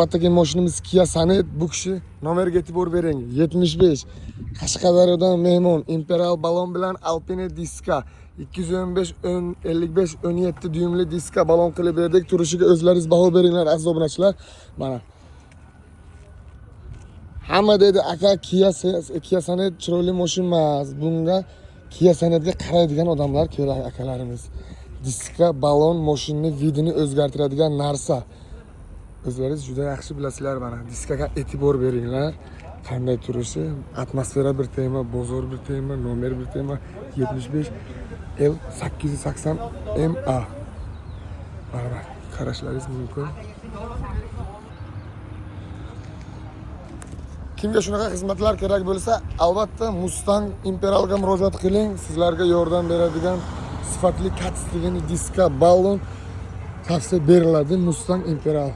Navbatdagi mashinamiz Kia Sonet. Bu kishi nomerga e'tibor bering. 75. Qashqadaryodan mehmon Imperial balon bilan Alpine diska 215 10 55 17 düğümlü diska balon qilib berdik. Turishiga o'zlaringiz baho beringlar, aziz obunachilar. Mana. Hamma dedi, aka, Kia Sonet chiroyli mashina emas. Bunga Kia Sonetga qaraydigan odamlar kerak, akalarimiz. Diska balon mashinani вид ini o'zgartiradigan narsa. O'zlaringiz juda yaxshi bilasizlar, mana diskaga e'tibor beringlar. Qanday turishi, atmosfera bir tema, bozor bir tema, nomer bir tema. 75 L 880 MA. Mana qarashlaringiz mumkin. Kimga shunaqa xizmatlar kerak bo'lsa, albatta Mustang Imperialga murojaat qiling. Sizlarga yordam beradigan sifatli, качественный diska, balon tavsiya beriladi Mustang Imperial.